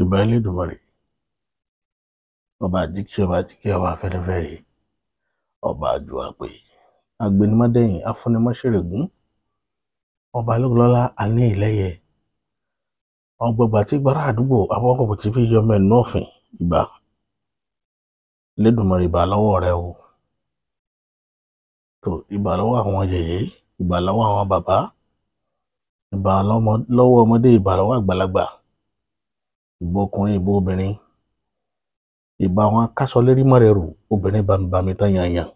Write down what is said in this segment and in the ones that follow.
Ìbà Elédùmarè, ọba àjíkí, ọba àjíkí, ọba afẹ́nifẹ́re, ọba àjùwàpè, agbẹnimọ́dẹ̀yìn, afúnimọ́ṣẹ̀rẹ̀gún, ọba lógunlọ́lá àní ìlẹ́yẹ, ọgbọgba tí gbára àdúgbò abọ́kọ̀kọ̀ tí fi yọmọ ẹ̀nú ọ̀fìn. Ìbà Elédùmarè, ìbà lọ́wọ́ rẹ o. Tó ìbà lọ́wọ́ àwọn yèyé, ìbà lọ́wọ́ àwọn bàbá, ìbà lọ́wọ́ ọmọdé, ìbà lọ́wọ́ àgbàlagbà, ìbà ọkùnrin, ìbà obìnrin, ìbà àwọn akásọlérí mọ́rẹ̀rù obìnrin bámibámi tán yanyan,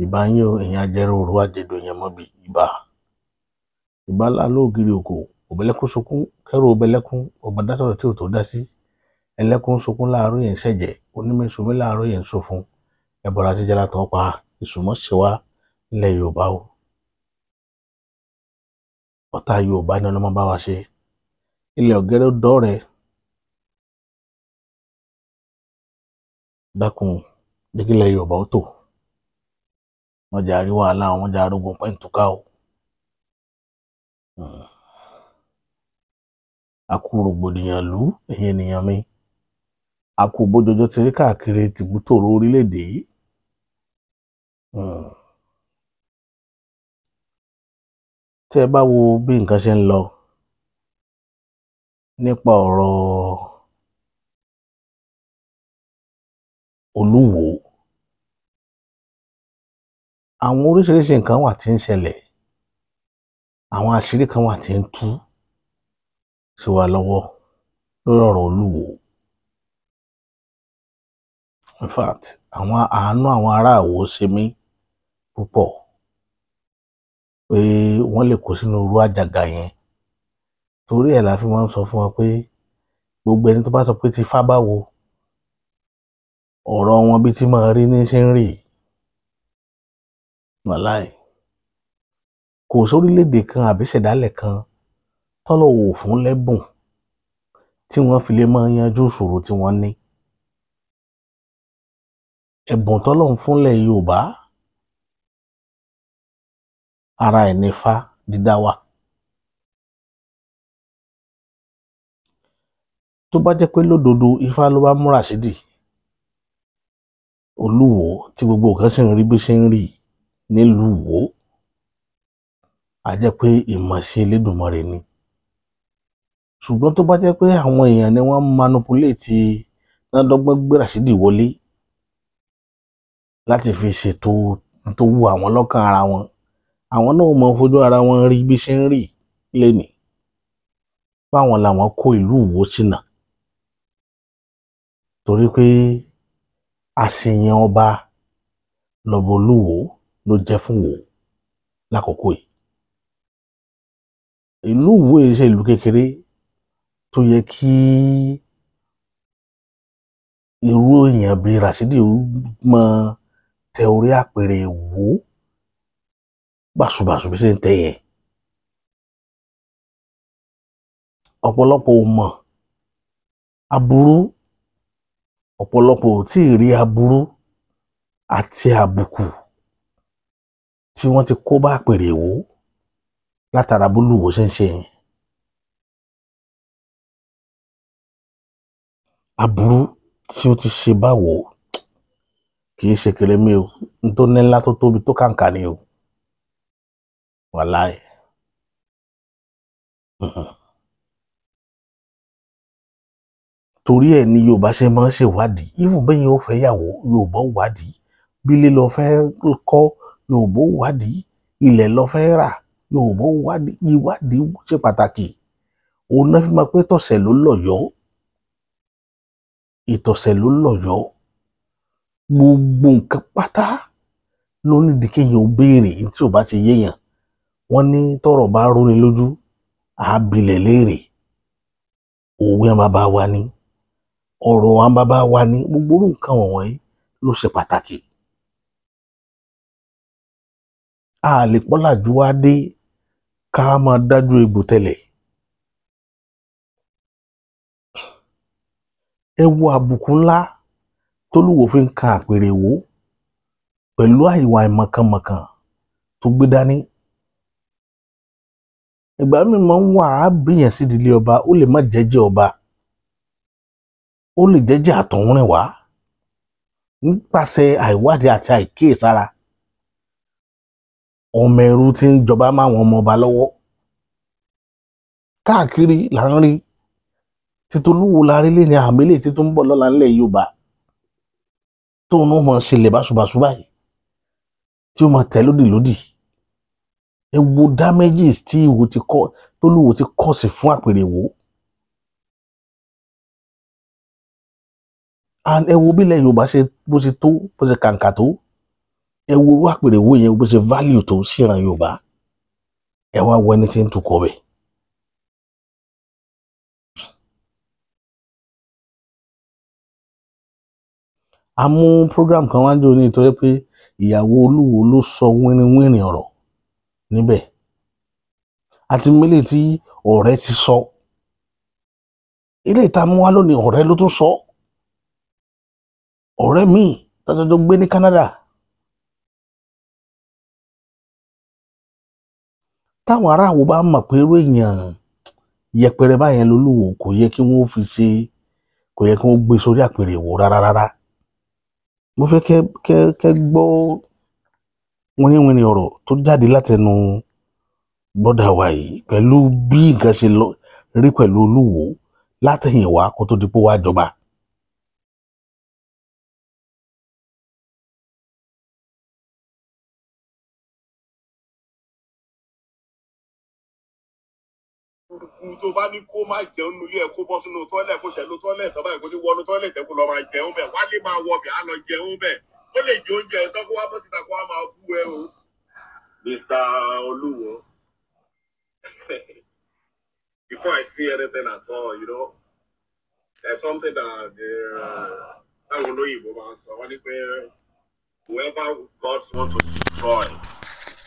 ìbà yín o, èèyàn ajẹrun òru àjẹdò èèyàn mọ́bi, ìbà ìbà láàlú ògiri òkò òbẹ̀lẹ́kún sunkún kẹrù òbẹ̀lẹ́kún ọba dásọ̀rọ̀ tí ò tó dá sí, ẹlẹ́kún sunkún láàárọ̀ yẹn ń ṣẹ̀jẹ̀, onímẹ̀sọmí láàárọ̀ yẹn ń ṣòfun, ẹbọra tí jẹ́lá tọ́ pa ìsúnmọ́ ṣe wá nílẹ̀ Yorùbá o. Ọ̀tá Yorùbá ni ọlọ́mọ bá wa ṣe. Ilẹ̀ ọ̀gẹ́rẹ́ dọ́ọ̀rẹ́ dákun jẹ́ kí ilẹ̀ Yorùbá ó tò, wọ́n jà rí wàhálà, wọ́n jà arógun pẹ́ǹtùká o. A kú rògbòdìyàn lú ẹ̀yin ènìyàn mi, a kú bójoojó ti rí káàkiri tìbútòrò orílẹ̀-èdè yìí. Tẹ́ ẹ bá wo bí nǹkan ṣe ń lọ nípa ọ̀rọ̀ Olúwo, àwọn oríṣiríṣi nǹkan wà tí ń ṣẹlẹ̀, àwọn àṣírí kan wà tí ń tú sí wa lọ́wọ́ lórí ọ̀rọ̀ Olúwo. In fact, àwọn àánú àwọn ará Ìwó ṣe mí púpọ̀ pé wọ́n lè kó sínú irú àjàgà yẹn. Torí ẹ̀ la fi máa ń sọ fún wọn pé gbogbo ẹni tó bá sọ pé ti Ifá báwo, ọ̀rọ̀ wọn bí tí máa rí ní ṣe ń rì. Wàláì, kò sórílẹ̀-èdè kan àbí ṣẹ̀dálẹ̀ kan tọ́lọ̀ wò fún lẹ́bùn tí wọ́n fi lè máa yanjú ìṣòro tí wọ́n ní. Ẹ̀bùn tọ́lọ̀ ń fúnlẹ̀ Yorùbá, ara ẹ̀ ní Ifá dídá wà. Tó bá jẹ́ pé lódodo Ifá ló bá mú Ràṣídì Olúwo tí gbogbo nǹkan sì ń rí bí ṣe ń rí nílùú Ìwó, a jẹ́ pé ìmọ̀ọ́ṣe Elédùmarè ni. Ṣùgbọ́n tó bá jẹ́ pé àwọn èèyàn ni wọ́n manipulate náà dọ́gbọ́n gbé Ràṣídì wọlé láti fi ṣètò tó wù àwọn lọ́kàn ara wọn, àwọn náà mọ fojú ara wọn rí bí ṣe ń rí lénìí, báwọn làwọn kó ìlú Ìwó ṣìnà. Torí pé àṣìyàn ọba lọ́bọ Olúwo ló jẹ́ fún Ìwó lákòókò yìí. Ìlú Ìwó yìí ṣe ìlú kékeré tó yẹ kí irú èèyàn bíi Ràṣídì mọ tẹ orí àpèrè Ìwó bàṣubàṣu bí ṣe ń tẹ yẹn. Ọ̀pọ̀lọpọ̀ ò mọ̀ aburú, ọ̀pọ̀lọpọ̀ ò tí ì rí aburú àti àbùkù tí wọ́n ti kó bá àpèrè Ìwó látara bólúwo ṣe ń ṣe yẹn. Aburú tí ó ti ṣe báwo kì í ṣe kèrèmí o, n tó ní ńlá tó tóbi tó kàǹkà ni o. Wàláì. Torí ẹ̀ ni Yorùbá ṣe máa ń ṣèwádìí. Even bẹ́ẹ̀ yóò fẹ́ yàwó, Yorùbá ó wádìí. Bílé lọ fẹ́ kọ́, Yorùbá ó wádìí. Ilẹ̀ lọ fẹ́ rà, Yorùbá ó wádìí. Ìwádìí ṣe pàtàkì. Òun náà fi máa pé tọ̀sẹ̀ ló lọ̀yọ́, ìtọ̀sẹ̀ ló lọ̀yọ́. Gbogbo nǹkan pátá ló nídìí kéèyàn ó béèrè tí ò bá ti yéèyàn. Wọ́n ní tọ́rọ̀ bá rúni lójú, àá bilẹ̀ léèrè. Òwe àwọn bàbá wa ni, ọ̀rọ̀ àwọn bàbá wa ni, gbogbo irú nǹkan wọ̀nyí ló ṣe pàtàkì. A lè pọ́làjú wá dé ká máa dájú egbò tẹ́lẹ̀. Ẹ wo àbùkù ńlá tólúwo fi ń kan àpèrè Ìwó pẹ̀lú àìwà ìmọ̀kànmọ̀kàn tó gbé dání. Ìgbà míì máa ń wà á bíyàn sídìí ilé ọba, ó lè má jẹ́jẹ́ ọba. Ó lè jẹ́jẹ́ àtọ̀húnrìn wá nípasẹ̀ àìwádìí àti àìkíyèsára. Ọmọ ẹrú tí ń jọba máwọn ọmọ ọba lọ́wọ́ káàkiri là ń rí. Titolúwo la rí lé ní àmì lè títún ń bọ̀ lọ́la ńlẹ̀ Yorùbá, tóun náà mọ̀ ṣe lè báṣubàṣu báyìí tí ó máa tẹ̀ lódì lódì. Ẹ wo damages tí ìwò ti kọ́ tólúwo ti kọ́ sí fún àpèrè Ìwó. And ẹ wo bí ilẹ̀ Yorùbá ṣe bó ṣe tó, bó ṣe kàǹkà tó. Ẹ wo irú àpèrè Ìwó yẹn bó ṣe value tó síran Yorùbá. Ẹ wá wo ẹni tí ń tukọ̀ bẹ̀. A mú program kan wájú ní ìtọ́jú pé ìyàwó Olúwo ló sọ wínrínwínrín ọ̀rọ̀ níbẹ̀, àti mílẹ̀ tí ọ̀rẹ́ ti sọ. Ilé ìta mú wá lónìí, ọ̀rẹ́ ló tún sọ. Ọ̀rẹ́ míì tọ́jọ́jọ́ gbé ní Canada, táwọn aráàwọ̀ bá mọ̀ pé irú èèyàn yẹpẹrẹ báyẹn lolúwo, kò yẹ kí wọ́n fi ṣe, kò yẹ kí wọ́n gbé sórí àpèrè Ìwó rárá rárá. Mo fẹ́ kẹ́ kẹ́ kẹ́ gbọ́ wínníwínní ọ̀rọ̀ tó jáde látẹnu bọ́dà wa yìí pẹ̀lú bí nǹkan ṣe lọ rí pẹ̀lú Olúwo látẹ̀yìnwá kó tó di pé wá jọba. Tó bá ní kó má jẹun nílé ẹ, kó bọ́ sínú toilet, kó ṣẹlú toilet tó báyìí, kó ní wọnú toilet kó lọ máa jẹun bẹ̀, wálé máa wọ bẹ̀, á lọ jẹun bẹ̀. Ó lè jẹ oúnjẹ tó kó wá bọ́ síta kó wá máa bú ẹ o. Mr. Olúwo, before I say anything at all, there's something that táwọn olóyìnbó máa ń sọ, wọ́n ní pé whoever God wants to destroy,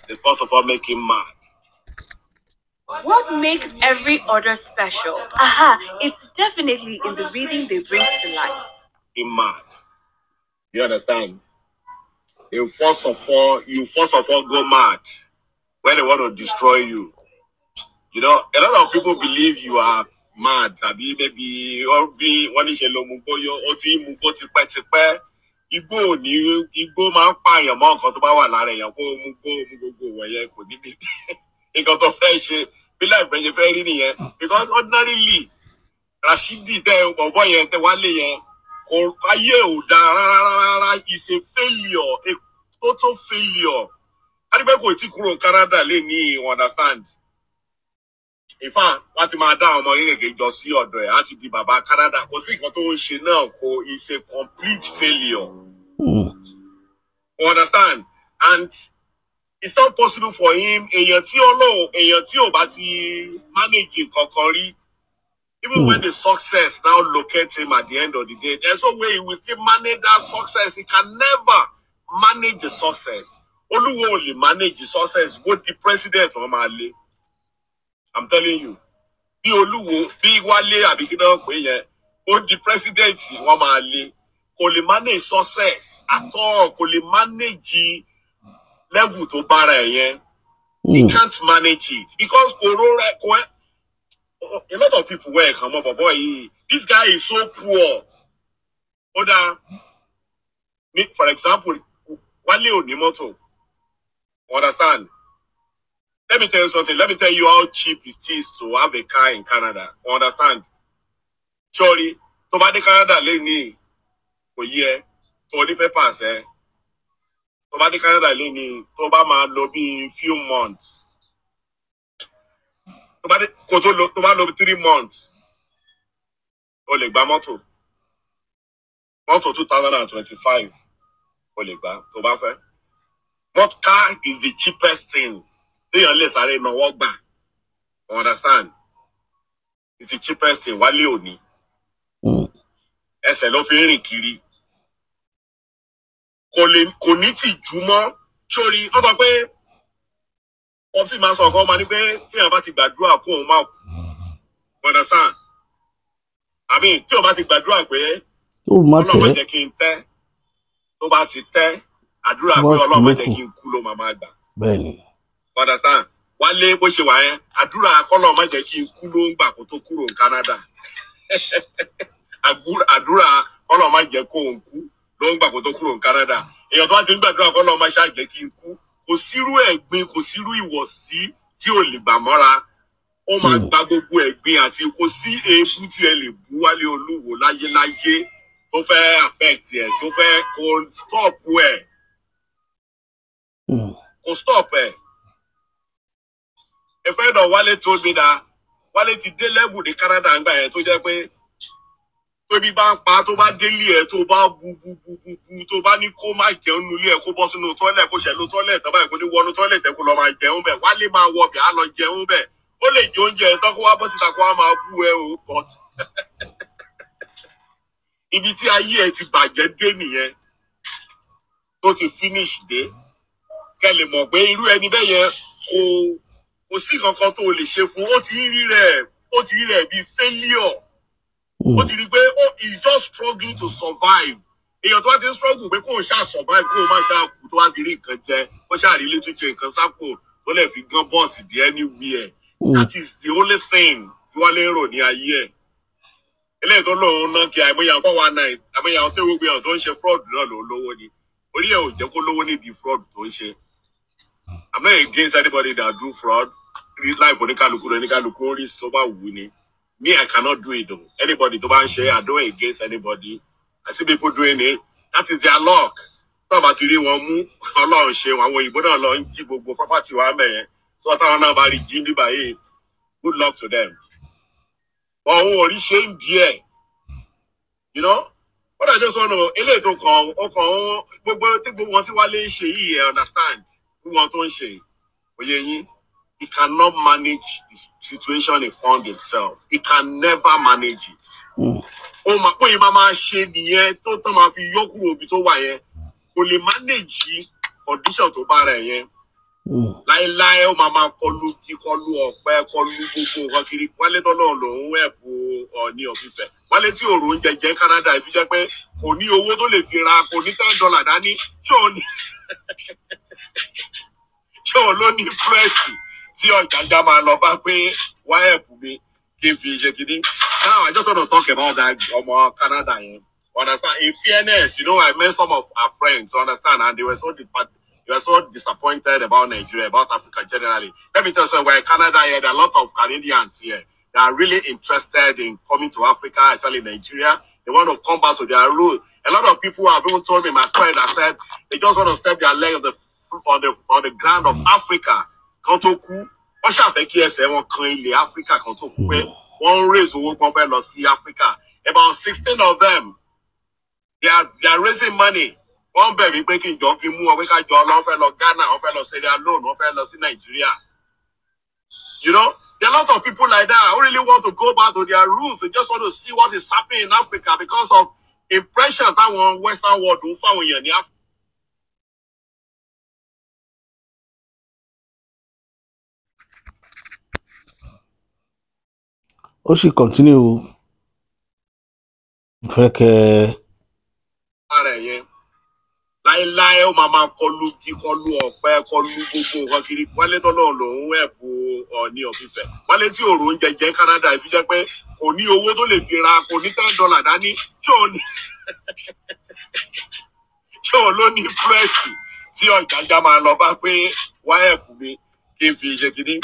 they first of all make him mad. What makes every order special? Aha, it's definitely in the rhythm they bring to life. Him mad. You understand? You first of all go mad when they want to destroy you. A lot of people believe you are mad. Tàbí maybe or bí wọ́n ní ṣe ló mú bóyá ó ti ń mú bó tipẹ́tipẹ́. Igbó ò ní, igbó máa ń pààyàn mọ́ nǹkan tó bá wà lára èèyàn, kó mú gbó mú gbogbo wọ̀nyẹn, kò ní bí nǹkan tó fẹ́ ṣe bí láìpẹ́ ṣe fẹ́ rí nìyẹn. Because ordinarily, Rashidi tẹ ọ̀bọ yẹn tẹ wálé yẹn, kò ayé ò dáa rárá rárá, is a failure, a total failure. Adúgbò kò tí kúrò Canada lè ní, you understand? In fact, wọ́n ti máa dá àwọn ọmọ kéékèèké jọ sí ọ̀dọ̀ ẹ̀, á ti di bàbá Canada. Kò sí nǹkan tó ń ṣe náà, kò is a complete failure. You understand? And it's not possible for him, èèyàn tí Ọlọ́run, èèyàn tí ò bá ti manage nǹkan kan rí, even when the success now locates him at the end of the day, there's no way he will still manage that success. He can never manage the success. Olúwo ò lè manage the success. Bó di president, wọn máa lé. I'm telling you. Bí Olúwo, bí Wálé àbí kí náà pé yẹn, ó di president, wọn máa lé. Kò lè manage success at all. Kò lè manage level tó bára ẹ̀ yẹn. He can't manage it because kò rọra kò ẹ́. A lot of people were come up, boy, this guy is so poor. Ó dáa, for example, Wálé ò ní mọ́tò. Understand? Let me tell you something. Let me tell you how cheap it is to have a car in Canada. Understand? Surely, tó bá dé Canada lénìí, kò yí ẹ, tó ní papers ẹ. Tó bá dé Canada lénìí, tó bá máa lò bí few months. Tó bá dé, kó tó lò, tó bá lò 3 months, o lè gba mọ́tò. Mọ́tò 2025, o lè gbà tó bá fẹ́. But car is the cheapest thing téèyàn lè sáré náwó gbà. Understand? It's the cheapest thing. Wálé òní. Ẹsẹ̀ ló fi ń rìn kiri. Kò lè, kò ní tìjú mọ́. Sórí, wọ́n sọ pé wọ́n sì máa sọ ọ̀kan máa ní pé téèyàn bá ti gbàdúrà kó òun máa kú. Understand? I mean, tí o bá ti gbàdúrà pé Ó má Ọlọ́run má tẹ́ jẹ́ kí n tẹ́, tó bá ti tẹ́, àdúrà Má pé Ọlọ́run má jẹ́ kú. kí n kú ló máa máa gbà. Bẹ́ẹ̀ ni. Understand? Wálé bó ṣe wà yẹn, àdúrà kọ́lọ̀ má jẹ́ kí n kú ló ń gbà kó tó kúrò ní Canada. Àdúrà kọ́lọ̀ má jẹ́ kó òun kú ló ń gbà kó tó kúrò ní Canada. Èèyàn tó bá ti ń gbàdúrà kọ́lọ̀ má ṣáà jẹ́ kí n kú, kò sírú ẹ̀gbin, kò sírú ìwọ̀sí tí ò lè gbà mọ́ra. Ó máa gba gbogbo ẹ̀gbin àti kò sí èébú tí ẹ lè bú Wálé Olúwo láyéláyé tó fẹ́ affect ẹ̀, tó fẹ́ kó stop ẹ̀, kò stop ẹ̀. A friend of Wale told me that Wale ti dé level ní Canada ńgbà yẹn tó jẹ́ pé tóbi bá ń pa, tó bá délé ẹ̀, tó bá bu bu bu bu bu, tó bá ní kó má jẹun nulẹ̀ ẹ̀, kó bọ́ sínú toilet, kó ṣẹ̀lú toilet tó báyìí, kó ní wọnú toilet ẹ̀, kó lọ máa jẹun bẹ̀. Wálé máa wọ bẹ̀, á lọ jẹun bẹ̀. Ó lè jẹ oúnjẹ ẹ̀ tán, kó wá bọ́ síta, kó wá máa bú ẹ o. But ibi tí ayé ẹ ti bàjẹ́ dé nìyẹn, tó ti finish dé. Kẹ́ lè mọ̀ pé irú ẹni bẹ́ẹ̀ yẹn, kò sí kankan tó lè ṣe fún. Ó ti rí rẹ̀ bíi failure. Ó ti rí pé ó is just struggling to survive. Èèyàn tó bá ti ń struggle pé kóun ṣáà survive, kóun má ṣáà kú, tó bá ti rí nǹkan jẹ, kó ṣáà rí ilé tó ṣe nǹkan sápò tó lè fi gán bọ́ọ̀sì dé anywhere, that is the only thing tí wọ́n lè rò ní ayé ẹ̀. Eléyìí tó lóun ná kí àìmọye àwọn 419, àìmọye àwọn tí gbogbo èèyàn tó ń ṣe fraud náà ló lówó ni. Orí ẹ̀ ò jẹ́ kó lówó nídìí fraud tó ń ṣe. I'm not against anybody that do fraud. Life oníkálukú lọ, oníkálukú ó rí tó bá wù ú ni. Me, I cannot do it though. Anybody tó bá ń ṣe, I don't against anybody. I see people doing it, that is their luck. Tó bá ti rí wọn mú, Ọlọ́run ṣe wọn. Àwọn òyìnbó náà lọ ń jí gbogbo property wa mẹ́yẹn, so táwọn náà bá rí jí bíbá yìí, good luck to them. But òun ò rí ṣe ń díẹ̀, you know what I just want to, eléyìí tó kàn ó kàn ó, gbogbo tí gbogbo wọn tí Wálé ń ṣe yìí, ẹ understand, gbogbo wọn tó ń ṣe, òye yín. He cannot manage the situation he found himself. He can never manage it. Ó máa pé ìbá máa ṣe nìyẹn tó tán máa fi yọ kúrò ibi tó wà yẹn. Kò lè manage condition tó bá rẹ̀ yẹn. Láéláé, ó máa máa kọlu kí kọlu ọ̀pẹ, kọlu gbogbo nǹkan kiri. Wálé tọ́lọ́ lòún ẹ̀bù Ọọ̀ni of Ifẹ̀. Wálé tí òòrùn oúnjẹ jẹ́ Canada ìfi jẹ́ pé kò ní owó tó lè fi ra, kò ní $10 dání. Ṣé òun ló ní fresh tí Ọ̀jájá máa lọ bá pé wá ẹ̀bù mi kí n fi ṣe kínní? Now I just want to talk about that ọmọ Canada yẹn. Understand? In fairness, I met some of our friends, understand, and they were so disappointed about Nigeria, about Africa generally. Let me tell you something, we're in Canada here, there are a lot of Canadians here that are really interested in coming to Africa, actually Nigeria. They want to come back to their roots. A lot of people have even told me, my friend, I said, they just want to step their leg on the ground of Africa. Kan tó kú, wọ́n ṣàfẹ́ kí ẹsẹ̀ wọn kan ilẹ̀ Africa kan tó kú, pé wọ́n ń raise owó kan fẹ́ lọ sí Africa. About 16 of them, they are raising money. Wọ́n bẹ̀ mí pé kí n jọ kí n mú wọn pé ká jọ lọ, wọ́n fẹ́ lọ Ghana, wọ́n fẹ́ lọ Sierra Leone, wọ́n fẹ́ lọ sí Nàìjíríà. There are a lot of people like that who really want to go back to their roots. They just want to see what is happening in Africa because of impression táwọn Western world ń fáwọn èèyàn ní Africa. Ó sì continue, fẹ́ kẹ́ Ara ẹ̀ yẹn, láéláé, ó máa máa kọlu kí kọlu ọ̀pẹ, kọlu gbogbo nǹkan kiri. Wálé tọ́lọ́ lòún ẹ̀bù Ọọ̀ni of Ifẹ̀. Wálé tí òòrùn oúnjẹ jẹ́ Canada ìfi jẹ́ pé kò ní owó tó lè fi ra, kò ní $10 dání. Ṣé òun ló ní fresh tí Ọ̀jájá máa lọ bá pé wá ẹ̀bù mi kí n fi ṣe kínní?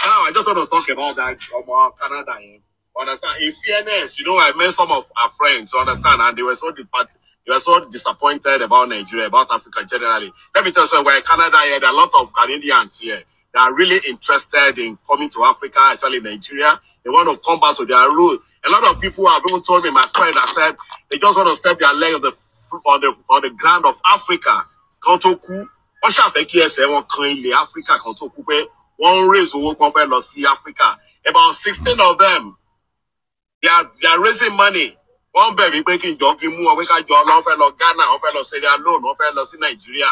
Now I just want to talk about that ọmọ Canada yẹn. Understand? In fairness, I met some of our friends, understand, and they were so disappointed about Nigeria, about Africa generally. Let me tell you something, we're in Canada here, there are a lot of Canadians here that are really interested in coming to Africa, actually Nigeria. They want to come back to their roots. A lot of people have even told me, my friend, I said, they just want to step their leg on the ground of Africa. Kan tó kú, wọ́n ṣàfẹ́ kí ẹsẹ̀ wọn kan ilẹ̀ Africa kan tó kú, pé wọ́n ń raise owó kan fẹ́ lọ sí Africa. About 16 of them, they are raising money. Wọ́n bẹ̀ mí pé kí n jọ kí n mú wọn pé ká jọ lọ, wọ́n fẹ́ lọ Ghana, wọ́n fẹ́ lọ Sierra Leone, wọ́n fẹ́ lọ sí Nàìjíríà.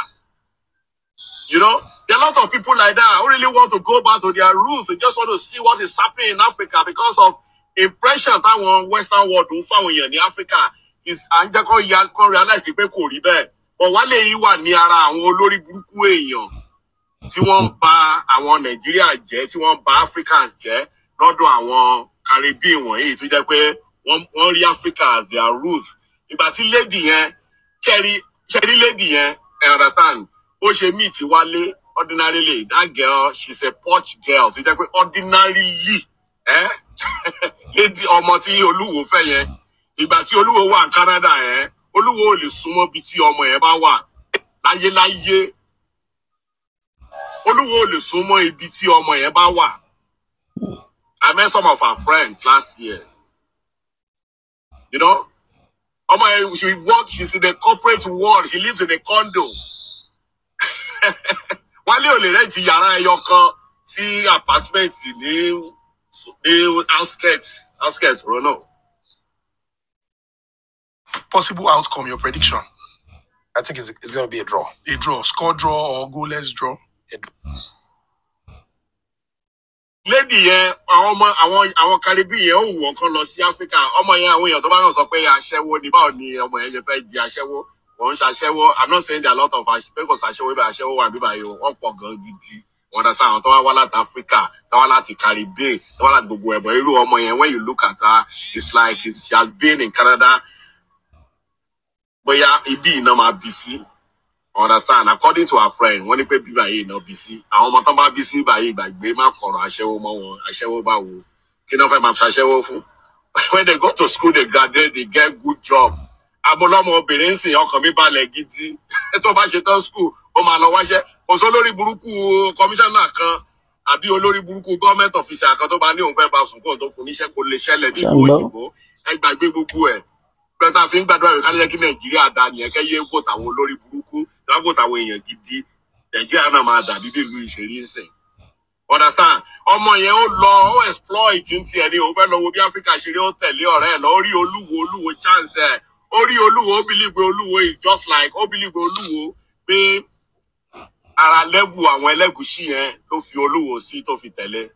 There are a lot of people like that who really want to go back to their roots. They just want to see what is happening in Africa because of impression táwọn Western world ń fáwọn èèyàn ní Africa is à ń jẹ́ kó ya kó realize pé kò rí bẹ́ẹ̀. But Wálé yìí wà ní ara àwọn olórí burúkú èèyàn tí wọ́n ń ba àwọn Nàìjíríà jẹ́, tí wọ́n ń ba Africans jẹ́ lọ́dọ̀ àwọn Caribbean wọ̀nyí tó jẹ́ pé Wọ́n rí Africa as their root. Ìgbà tí lady yẹn, ṣẹ́rí lady yẹn, I understand, ó ṣe meet Wálé ordinarily. That girl, she's a posh girl. Tó jẹ́ pé ordinarily, lady ọmọ tí Olúwo fẹ́ yẹn, ìgbà tí Olúwo wà ní Canada yẹn, Olúwo ò lè súnmọ́ bí tí ọmọ yẹn bá wà láyéláyé. Olúwo ò lè súnmọ́ ibi tí ọmọ yẹn bá wà. I met some of her friends last year. Ọmọ yẹn, she works, she's in the corporate world, she lives in a condo. Wálé ò lè rent yàrá ẹyọ kan sí apartment ní outskirt Toronto. Possible outcome, your prediction? I think it's going to be a draw. A draw, score draw or goalless draw? Lady yẹn, àwọn ọmọ àwọn Caribbean yẹn, ó wù wọ́n kán lọ sí Africa. Ọmọ yẹn, àwọn èèyàn tó bá náà sọ pé aṣẹ́wó ni, báwo ni ọmọ yẹn ṣe fẹ́ di aṣẹ́wó? Wọ́n ń ṣaṣẹ́wó. I'm not saying there are a lot of pé kò ṣaṣẹ́wó ibà, aṣẹ́wó wà bíbá yìí, wọ́n pọ̀ gan gidi. Wọ́n dá sáwọn tó wá wá láti Africa, tó wá láti Caribbean, tó wá láti gbogbo ẹ̀bọ̀. Irú ọmọ yẹn, when you look at her, it's like she has been in Canada. Bóyá ibi iná máa bí sí. Understand? According to her friend, wọ́n ní pé bíbá yìí náà bí sí. Àwọn ọmọ tó bá bí sí bíbá yìí, gbàgbé má kọ̀rọ̀ aṣẹ́wó mọ́ wọn. Aṣẹ́wó bá wo? Kí náà fẹ́ máa fi aṣẹ́wó fún? When they go to school, they graduate, they get good job. Abolọ́mọ obìnrin ń sìn, ọkàn mi balẹ̀ gidi. Tó bá ṣe tán school, ó máa lọ wáṣẹ́. Kò sí olórí burúkú kọmíṣánná kan àbí olórí burúkú government officer kan tó bá ní òun fẹ́ bá sùn kóun tó fún níṣẹ́, kò lè ṣẹlẹ̀ Ṣé ń nílùú gbọ́? òyìnbó. Ẹ gbàgbé gbogbo ẹ̀. Pẹ̀lú fi ń gbàdúrà rẹ̀ ká lè jẹ́ kí Nàìjíríà da nìyẹn, kẹ́ yé vote àwọn olórí burúkú, ká vote àwọn èèyàn gidi. Nàìjíríà náà máa dàbí bí ìlú ìṣèrí ń sìn. Understand? Ọmọ yẹn, ó lọ, ó exploit ń tiẹ̀ ní òun fẹ́ lọ wo bí Africa ṣe rí. Ó tẹ̀lé ọ̀rẹ́ ẹ̀ lọ, ó rí Olúwo, Olúwo chance ẹ̀. Ó rí Olúwo, ó believe pé Olúwo is just like, ó believe pé Olúwo pé ara level àwọn Ẹlẹ́gùṣí yẹn ló fi Olúwo sí tó fi tẹ̀lé.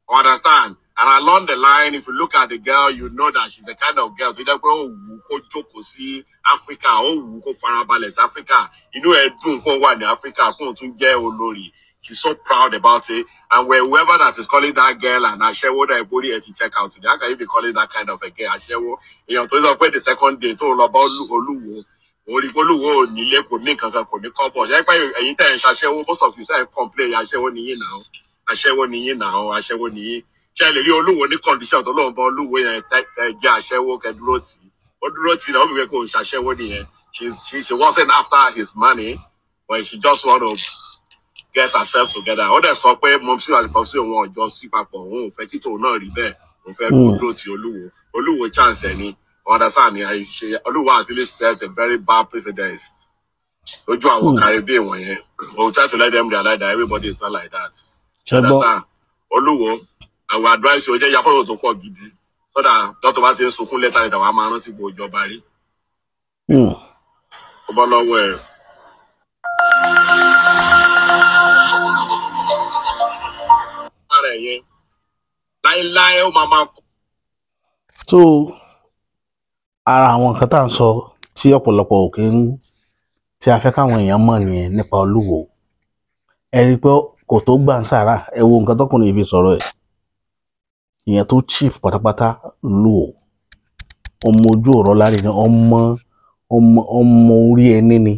Understand? And along the line, if you look at the girl, you know that she's the kind of girl tó jẹ́ pé ó wù ú kó jókòó sí Africa, ó wù ú kó farabalẹ̀ sí Africa. Inú ẹ̀ dùn kó wà ní Africa, kó tún jẹ́ olórí. She's so proud about it. And when whoever that is calling that girl an aṣẹ́wó náà, ìborí ẹ̀ ti check out today. How can you be calling that kind of a girl aṣẹ́wó? Èèyàn tó sọ pé the second day tó lọ bá Olúwo, orí Olúwo ò nílé, kò ní kankan, kò ní kọ́bọ̀. Ṣé pé ẹ̀yin tẹ̀ ń ṣaṣẹ́wó, most of you say complain, aṣẹ́wó nìyí náà, aṣẹ́wó nìyí náà, aṣẹ́wó nìyí. Ṣé ẹ lè rí Olúwo ní condition tó lóun bá Olúwo yẹn tẹ jẹ́ aṣẹ́wó kẹ dúró tì í? Ó dúró tì í náà, ó bí pé kò ń ṣaṣẹ́wó nìyẹn. She wasn't after his money, but she just want to get herself together. Ó dẹ̀ sọ pé mumsy àti popsy òun ọ̀jọ́ sí papọ̀, òun ò fẹ́ kí tòun náà rí bẹ́ẹ̀, òun fẹ́ kó dúró ti Olúwo. Olúwo chance ẹ̀ ni. Understand ni àìṣe Olúwo has really set a very bad precedence lójú àwọn Caribbean wọ̀nyẹn. We will try to let them realize that everybody is not like that. Ṣé gbọ́? Understand? Olúwo, I will advise you, ó jẹ́ ya fọ́tò tó pọ̀ gidi so that dọ́tọ̀ bá ti ń sunkún lẹ́tà lẹ́tà, wàá máa rántí gbogbo ìjọba rí. Ó bọ́ lọ́wọ́ ẹ̀. Ara ẹ̀ yẹn láéláé, ó máa máa So ara àwọn nǹkan tá à ń sọ tí ọ̀pọ̀lọpọ̀ ò kí ń tí a fẹ́ káwọn èèyàn mọ̀ nìyẹn nípa Olúwo. Ẹ rí i pé kò tó gbà ń sàrà. Ẹ wo nǹkan tọkùnrin yìí fi sọ̀rọ̀ ẹ̀, ìyẹn tó chief pátápátá. Olúwo, ọmọ ojú ọ̀rọ̀ láre ni, ọmọ orí ẹni ni,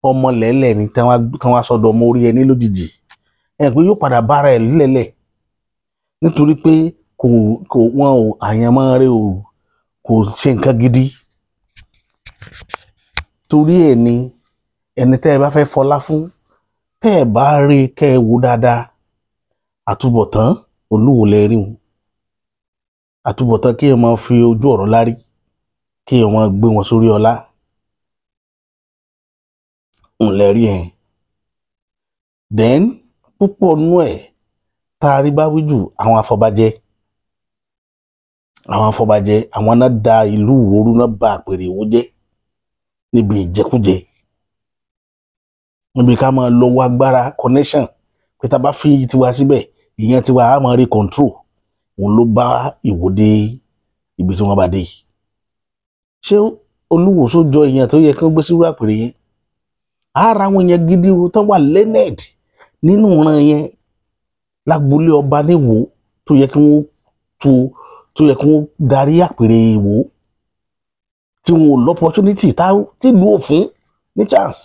ọmọ lẹ́lẹ̀ ni tí wọ́n á sọ̀dọ̀ ọmọ orí ẹni lójijì. Ẹ pé yóò padà bára ẹ̀ lẹ́lẹ̀ nítorí pé kò wọn ò àyànmọ́ rẹ̀ ò kò ṣe nǹkan gidi. Torí ẹ̀ ni ẹni tẹ́ ẹ bá fẹ́ fọlá fún, tẹ́ ẹ bá rí kẹ́ ẹ wò dáadáa, àtúbọ̀tán Olúwo lẹ rí wọn, àtúbọ̀tán kí ẹ máa fi ojú ọ̀rọ̀ lárí, kí ẹ máa gbé wọn sórí ọlá ń lẹ rí ẹ. Then púpọ̀ nú ẹ̀ tá a rí bá wí jù, àwọn afọbajẹ, àwọn afọbajẹ, àwọn náà da ìlú ìwòrú náà, ba àpèrè Ìwó jẹ́ níbi ìjẹkújẹ, níbi ká máa lọ́wọ́ agbára connection pé tá a bá fi tiwa síbẹ̀, ìyẹn tiwa á máa rí control. Òun ló bá Ìwó dé ibi tí wọ́n bá dé yìí. Ṣé Olúwo sójọ èèyàn tó yẹ kí wọ́n gbé sírú àpèrè yẹn? Ara àwọn èèyàn gidi wo tán wà learned nínú ìran yẹn lágboolé ọba níwò tó yẹ kí wọ́n tu tó yẹ kí wọ́n darí àpèrè Ìwó tí wọn ò l'opportunity tìlú òfin ní chance.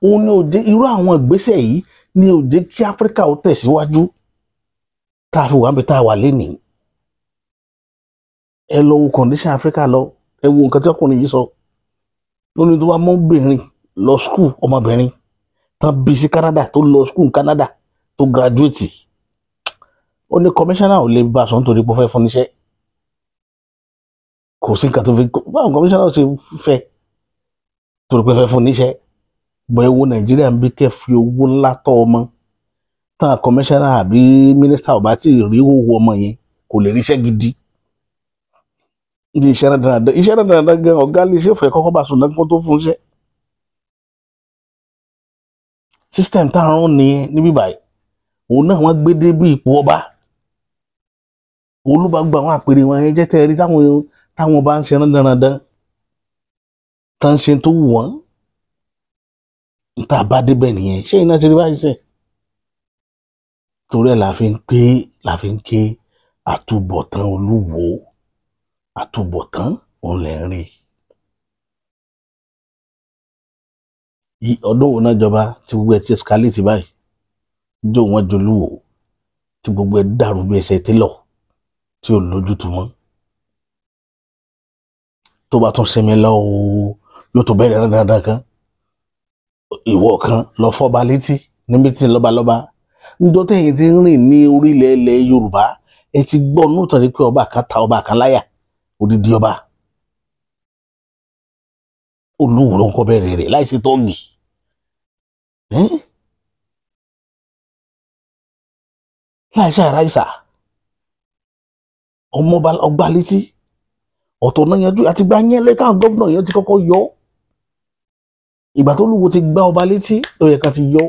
Òun ni ò jẹ́ irú àwọn ìgbésẹ̀ yìí ni ò jẹ́ kí Áfíríkà ó tẹ̀síwájú tá a fi wà níbi tá a wà lénìí. Ẹ lọ wo condition Áfíríkà lọ, ẹ wo nǹkan tí ọkùnrin yìí sọ. Ó ní tó bá mọ́bìnrin lọ school, ọmọbìnrin tán bí sí Canada tó lọ school Canada tó graduate, ó ní commissioner ò lè bá a sọ nítorí pé ó fẹ́ fún níṣẹ́. Kò sí nǹkan tó fi báwọn commissioner ṣe fẹ́ torí pé fẹ́ fún níṣẹ́. Bọ̀ ẹ wo Nàìjíríà ń bí kẹ́ fi owó ńlá tọ́ ọmọ tán, commissioner àbí minister ò bá tí ì rí owó ọmọ yẹn kò lè ríṣẹ́ gidi. Ní iṣẹ́ náà, iṣẹ́ náà gan ọ̀gá lè ṣe fẹ́ kọ́kọ́ bá sùn náà kó tó fún iṣẹ́. System tá a rán nìyẹn níbí báyìí. Òun náà wọ́n gbé dé bí ipò ọba. Òun ló bá gba àwọn àpèrè wọn yẹn jẹ́ tẹ́ ẹ rí táwọn bá ń ṣe rán dandan tá ń ṣe tó wù wọ́n. N tá a bá débẹ̀ nìyẹn. Ṣé iná ti rí báyìí sẹ́? Torí ẹ̀ la fi ń ké àtúbọ̀tán Olúwo, àtúbọ̀tán òun lẹ̀ ń rí. Ọdún wo náà jọba tí gbogbo ẹ ti escalate báyìí? Jọ wọn jolúwo tí gbogbo ẹ dàrú bí ẹsẹ̀ télọ̀ tí ò lójútu mọ́. Tó bá tún sinmi lọ o, yóò tó bẹ̀rẹ̀ dandan kan. Ìwọ kan lọ fọba létí ní mítìn lọ́balọ́ba. Níjọ́ tẹ̀yìn ti ń rìn ní orílẹ̀ ilẹ̀ Yorùbá, ẹ ti gbọ́ nútàn pé ọba kan ta ọba kan láyà, odidi ọba. Olúwo ló ń kọ́ bẹ̀rẹ̀ rẹ̀ láì ṣe tọ́ọ̀gì. Láì ṣe àráìsà ọmọọba ọgbà létí ọ̀tọ̀ náà yanjú àti gba yẹn lẹ́ka gọ́vnà yẹn ti kọ́kọ́ yọ. Ìgbà tó Olúwo ti gbá ọba létí ló yẹ ká ti yọ.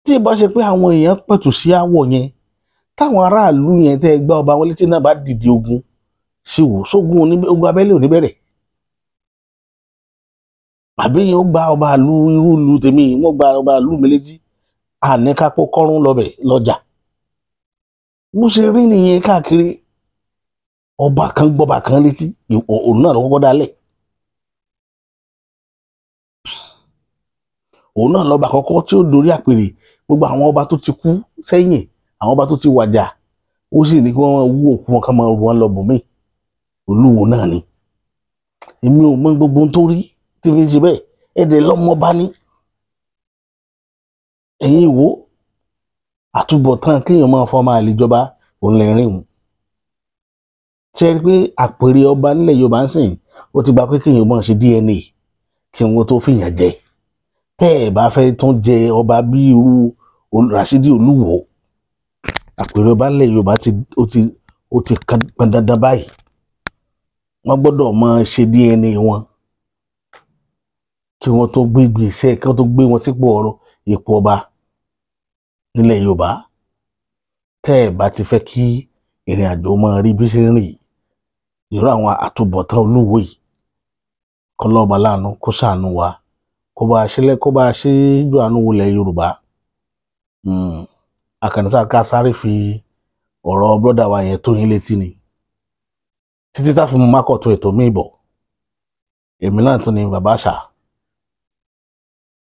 Tí ìbá ṣe pé àwọn èèyàn pẹ̀tù sí àwọ̀ yẹn, táwọn aráàlú yẹn tẹ́ gbá ọba wọn létí náà bá dìde ogun sí wò sógun ogun abẹ́lé ò ní bẹ̀rẹ̀. Àbí yẹn ó gba ọba ìlú irú ìlú tèmi, wọ́n gba ọba ìlú mi létí, àní kápó kọ́rún lọ́bẹ̀ lọ́jà. Bó ṣe rí nìyẹn káàkiri. Ọba kan gbọba kan létí, òun náà ló kọ́kọ́ dálẹ̀. Òun náà lọ́ba àkọ́kọ́ tí ó dorí àpèrè. Gbogbo àwọn ọba tó ti kú sẹ́yìn, àwọn ọba tó ti wàjà, ó sì ní kí wọ́n wú òkú wọn ká máa rú wọn lọ bòmíì. Olúwo náà ni. Èmi ò mọ gbogbo ohun tó rí tí fi ń ṣe bẹ́ẹ̀. Ẹ̀dẹ̀ lọ́mọba ní. Ẹ̀yin Ìwó, àtúbọ̀tán kéèyàn máa fọ́ máa lè jọba òun lè rìn òun. Ṣé rí pé àpèrè ọba nílẹ̀ Yorùbá ń sìn, ó ti gba pé kéèyàn máa ṣe DNA kí wọ́n tó fìyàn jẹ. Tẹ́ ẹ̀ bá fẹ́ tún jẹ ọba bí irú Ràṣídì Olúwo, àpèrè ọba nílẹ̀ Yorùbá ó ti pọn dandan báyìí. Wọ́n gbọ́dọ̀ máa ṣe DNA wọn kí wọ́n tó gbé ìgbésẹ̀, kí wọ́n tó gbé wọn sípò ọ̀rọ̀ ipò ọba nílẹ̀ Yorùbá. Tẹ́ ẹ̀ bá ti fẹ́ kí ìrìn àjò máa rí bí ṣe ń rìn, irú àwọn àtúbọ̀tán Olúwo yìí, kọlọ́ọ̀bá láàánú kó ṣàánú wa, kó bá a ṣẹlẹ̀, kó bá a ṣe jù àánú wọlé Yorùbá. Àkànṣe ká sáré fi ọ̀rọ̀ bọ́dà wa yẹn tó yín létí ni títí tá fún mi mákọ̀tún ètò míì bọ̀. Èmi náà tún ni bàbá àṣà.